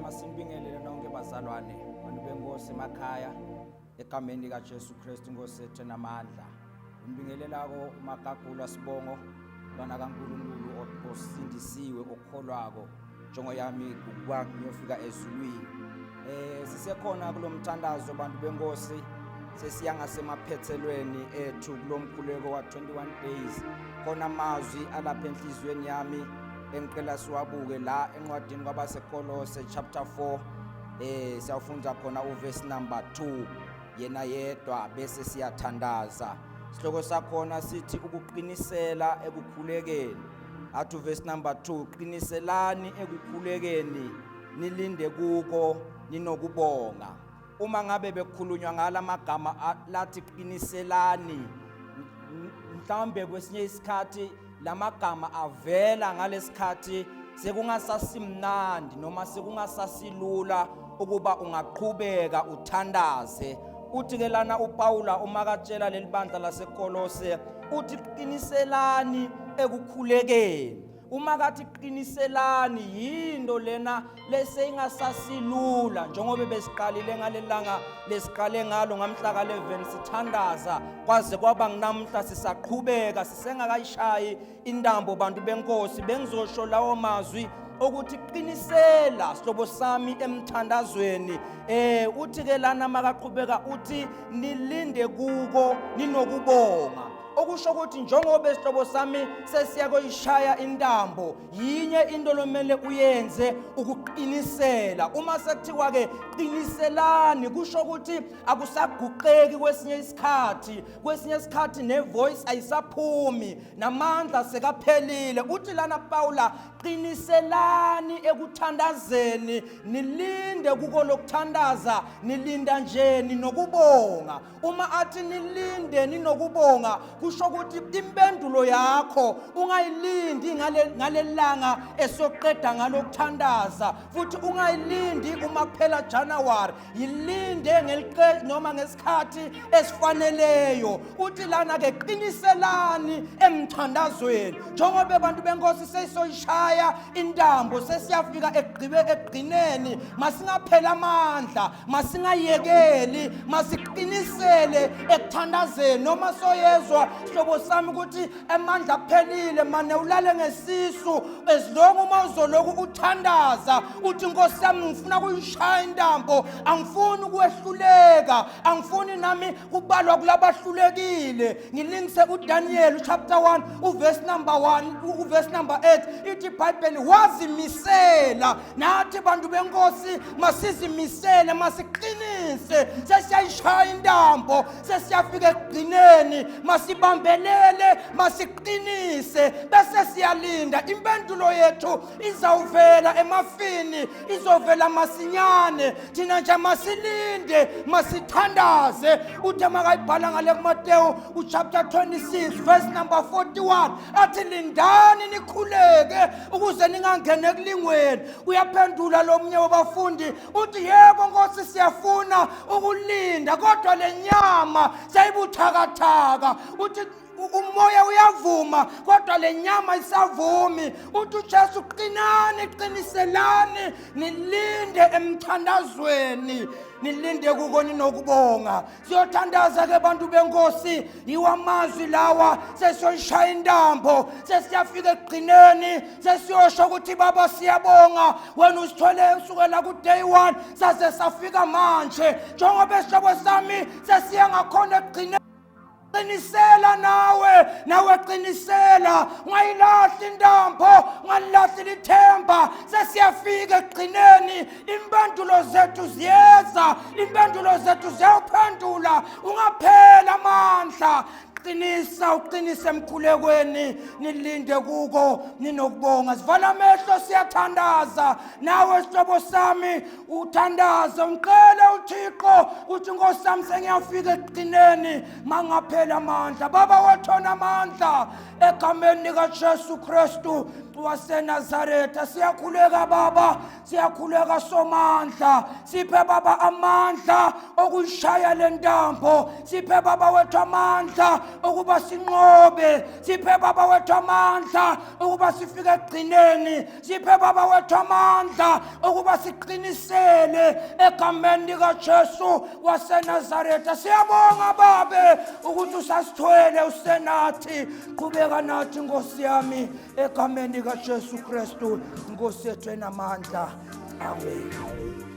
Masinibingelele nonke bazalwane, bantu benkosi emakhaya, egameni likaJesu Kristu inkosi ethu enamandla. Ngibingelelako uMagagula Sibongo, mntwana kaNkulunkulu osindisiwe okholwako, njongo yami ukuba ngiyofika ezulwini. Sisekhona kulomthandazo bantu benkosi, sesiya ngasemaphethelweni ethu kulomkhuleko wa 21 days. Khona amazwi alapha enhliziyweni yami engicela siwabuke la encwadini kwabaseKolose chapter 4, siyawufunda khona uverse number 2 yena yedwa, bese siyathandaza. Sihloko sakhona sithi ukuqinisela ekukhulekeni. Athi verse number 2, qiniselani ekukhulekeni, nilinde kuko ninokubonga. Uma ngabe bekukhulunywa ngala magama lathi qiniselani, mhlawumbe kwesinye isikhathi lamagama avela ngalesikhathi sekungasasimnandi noma sekungasasilula ukuba ungaqhubeka uthandaze. Uthi ke lana uPaula uma katshela leli bandla laseKolose, uthi qiniselani ekukhulekeni. Uma kathi qiniselani, yinto lena leseyingasasilula, njengoba besiqalile ngalelanga lesiqale ngalo ngamhla ka-11 sithandaza kwaze kwaba nginamhla, sisaqhubeka sisengakayishayi intambo bantu benkosi. Bengizosho lawo mazwi ukuthi qinisela sihlobo sami emthandazweni. Uthi ke lana makaqhubeka uthi nilinde kuko ninokubonga, okusho ukuthi njengoba isihlobo sami sesiya koyishaya intambo, yinye into lomele uyenze, ukuqinisela. Uma sekuthiwa ke qiniselani, kusho ukuthi akusaguqeki kwesinye isikhathi, kwesinye isikhathi nevoice ayisaphumi, namandla sekaphelile. Uthi lana Paula, qiniselani ekuthandazeni, nilinde kuko lokuthandaza, nilinda nje ninokubonga. Uma athi nilinde ninokubonga, kusho ukuthi impendulo yakho ungayilindi ngalelanga esoqeda ngalokuthandaza, futhi ungayilindi uma kuphela January, yilinde ngeliqe noma ngesikhathi esifaneleyo. Uthi lana ke qiniselani emthandazweni, njengoba abantu benkosi seyisoyishaya intambo, sesiyafika ekugqibe ekugcineni, masingaphela amandla, masingayekeli, masiqinisele ekuthandazeni. Noma soyezwa sihlobo sami ukuthi amandla aphelile, mane ulale ngesisu, as long uma uzoloku uthandaza uthi nkosi yami ngifuna kuyishaya intambo, angifuni ukwehluleka, angifuni nami kubalwa kulabahlulekile. Ngilingise uDaniel chapter 1 uverse number 1 uverse number 8, ithi iBhayibheli wazimisela. Nathi bantu benkosi masizimisele, masiqinise, sesiyayishaya intambo, sesiyafika ekugcineni, masibambelele, masiqinise, bese siyalinda. Impendulo yethu izawuvela emafini, izovela masinyane. Thina nje masilinde, masithandaze. Uthe makayibhala ngale kuMateyu uchapter 26 verse number 41, athi lindani nikhuleke ukuze ningangeni ekulingweni. Uyaphendula lo munye wabafundi uthi yebo nkosi, siyafuna ukulinda, kodwa le nyama seyibuthakathaka. Uthi umoya uyavuma kodwa le nyama isavumi. Uthi uJesu qinani, qiniselani, nilinde emthandazweni, nilinde kuko ninokubonga. Siyothandaza ke bantu benkosi, yiwamazwi lawa, sesiyoyishaya intambo, sesiyafika ekugcineni, sesiyosho ukuthi baba siyabonga, wena usithwele usukela ku-day 1 saze safika manje, njengoba isihlobo sami sesiya ngakhona ekugcineni. Qinisela nawe, nawe qinisela, ungayilahli intambo, ungalilahli ithemba, sesiyafika ekugcineni. Impendulo zethu ziyeza, impendulo zethu ziyawuphendula, ungaphela amandla. Qinisa, uqinise emkhulekweni, nilinde kuko ninokubonga. Sivala amehlo, siyathandaza. Nawe sihlobo sami uthandaze, umcele uThixo uthi Nkosi yami sengiyafika ekugcineni, mangaphela amandla. Baba wethona amandla egameni likaJesu Kristu. waseNazaretha. Siyakhuleka Baba, siyakhuleka Somandla, siphe Baba amandla okuyishaya le ntambo, siphe Baba wethu amandla okuba sinqobe, siphe Baba wethu amandla ukuba sifike ekugcineni, siphe Baba wethu amandla ukuba siqinisele egameni likaJesu waseNazaretha. Siyabonga Babe ukuthi usasithwele, usenathi. Qhubeka nathi Nkosi yami, egameni likaJesu Kristu Nkosi yethu enamandla. Amen.